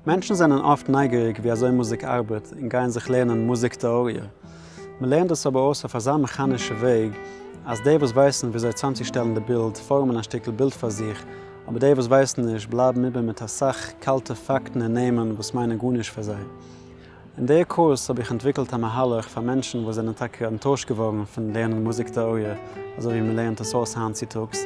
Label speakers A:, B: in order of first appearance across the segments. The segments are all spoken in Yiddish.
A: מענטשן זענען אפט נייגעריג ווי אזוי מוזיק ארבעט און גייען זיך לערנען מוזיק טעאריע. מען לערנט דאס אבער אויס אויף אזא מעכאנישע וועג אז די וואס ווייסן וויאזוי צאמצושטעלן די בילד פארעמען א שטיקל בילד פאר זיך, אבער די וואס ווייסן נישט בלייבן איבער מיט אסאך קאלטע פאקטן און נעמען וואס מיינען גארנישט פאר זיי. אין די קורס האב איך אנטוויקלט א מהלך פאר מענטשן וואס זענען טאקע אנטוישט געווארן פון לערנען מוזיק טעאריע אזוי ווי מען לערנט עס אויס היינט צוטאגס.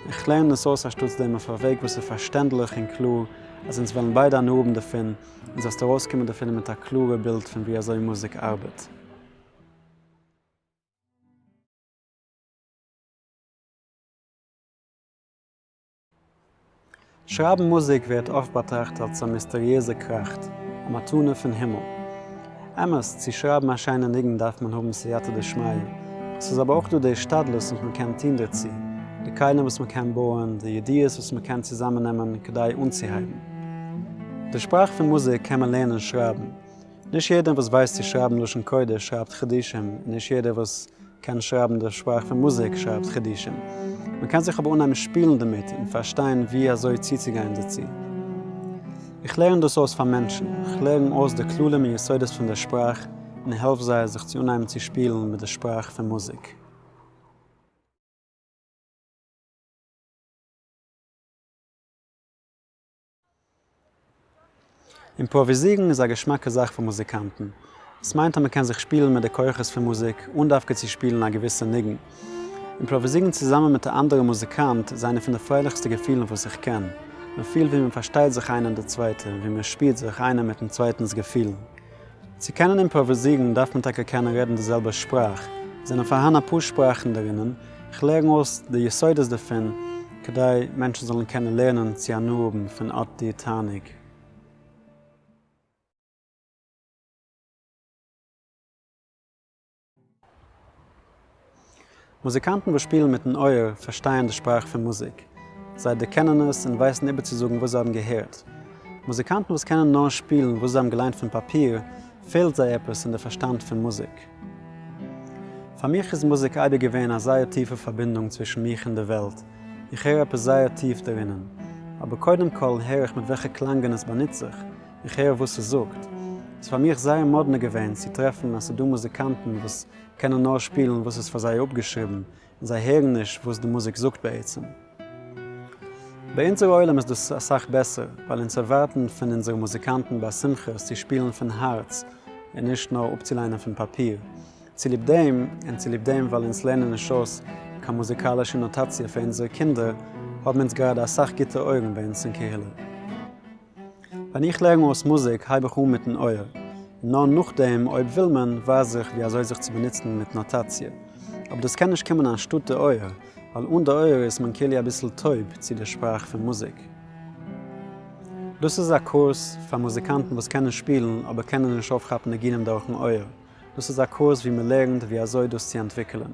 A: איך לערן עס אויס אנשטאטס דעם אויף א וועג וואס איז פארשטענדליך און קלאר אז אונז וועלן ביידע הנאה האבן דערפון און זאלסט ארויסקומען דערפון מיט א קלארע בילד פון ווי אזוי מוזיק ארבעט. שרייבן מוזיק ווערט אפט באטראכט אלס א מיסטעריעזע קראפט, א מתנה פון הימל. אמת, צו שרייבן א שיינע ניגון דארף מען האבן סייעתא דשמיא, ס'איז אבער אויך דא די השתדלות וואס מען קען טון דערצו, די כלים וואס מען קען בויען, די ידיעות וואס מען קען צוזאמעננעמען כדי אנצוהייבן. די שפראך פון מוזיק קען מען לערנען שרייבן. נישט יעדער וואס ווייסט צו שרייבן לשון קודש שרייבט חידושים, און נישט יעדער וואס קען שרייבן די שפראך פון מוזיק שרייבט חידושים. מען קען זיך אבער אנהייבן שפילן דערמיט און פארשטיין ווי אזוי צוצוגיין דערצו. איך לערן דאס אויס פאר מענטשן, איך לערן אויס די כללים און יסודות פון דער שפראך און העלף זיי זיך צו אנהייבן צו שפילן מיט די שפראך פון מוזיק. אימפראוויזירן איז א געשמאקע זאך פאר מוזיקאנטן. עס מיינט אז מען קען זיך שפילן מיט די כוחות פון מוזיק אן דווקא צו שפילן א געוויסע ניגון. אימפראוויזירן צוזאמען מיט א אנדערע מוזיקאנט איז איינע פון די פרייליכסטע געפילן וואס איך קען. מען פילט ווי מען פארשטייט זיך איינער די צווייטע, ווי מען שפירט זיך איינער מיטן צווייטנס געפילן. צו קענען אימפראוויזירן דארף מען טאקע קענען רעדן די זעלבע שפראך, עס זענען פארהאן אפאר שפראכן דערינען, איך לערן אויס די יסודות דערפון כדי מענטשן זאלן קענען לערנען צו הנאה האבן פון אט די תענוג. מוזיקאנטן וואס שפילן מיטן אויער פארשטייען די שפראך פון מוזיק. זיי דערקענען עס און ווייסן איבערצוזאגן וואס זיי האבן געהערט. מוזיקאנטן וואס קענען נאר שפילן וואס זיי האבן געליינט פון פאפיר, פעלט זיי עפעס אין די פארשטאנד פון מוזיק. פאר מיך איז מוזיק אייביג געווען א זייער טיפע פארבינדונג צווישן מיך און די וועלט. איך הער עפעס זייער טיף דערינען. אבער קודם כל הער איך מיט וועלכע קלאנגען עס באנוצט זיך, איך הער וואס עס זאגט. ס'איז פאר מיך זייער מאדנע געווען צו טרעפן אז ס'דא מוזיקאנטן וואס קענען נאר שפילן וואס איז פאר זיי אפגעשריבן, און זיי הערן נישט וואס די מוזיק זאגט בעצם. ביי אונזער עולם איז דאס אסאך בעסער, ווייל אונז ערווארטן פון אונזערע מוזיקאנטן ביי שמחות צו שפילן פון הארץ, און נישט נאר אפצוליינען פון פאפיר. צוליב דעם, און צוליב דעם ווייל אונז לערנען נישט אויס קיין מוזיקאלישע נאטאציע פאר אונזערע קינדער, האבן אונז גראדע אסאך גוטע אויערן ביי אונז אין קהילה. ווען איך לערן אויס מוזיק הייב איך אן מיטן אויער, און נאר נאכדעם אויב וויל מען, ווייז איך ווי אזוי זיך צו באנוצן מיט נאטאציע. אבער דאס קען נישט קומען אנשטאט די אויער, ווייל אן די אויער איז מען כאילו אביסל טויב צו די שפראך פון מוזיק. דאס איז א קורס פאר מוזיקאנטן וואס קענען שפילן אבער קענען נישט אויפכאפן ניגונים דורכן אויער. דאס איז א קורס ווי מען לערנט ווי אזוי דאס צו אנטוויקלען.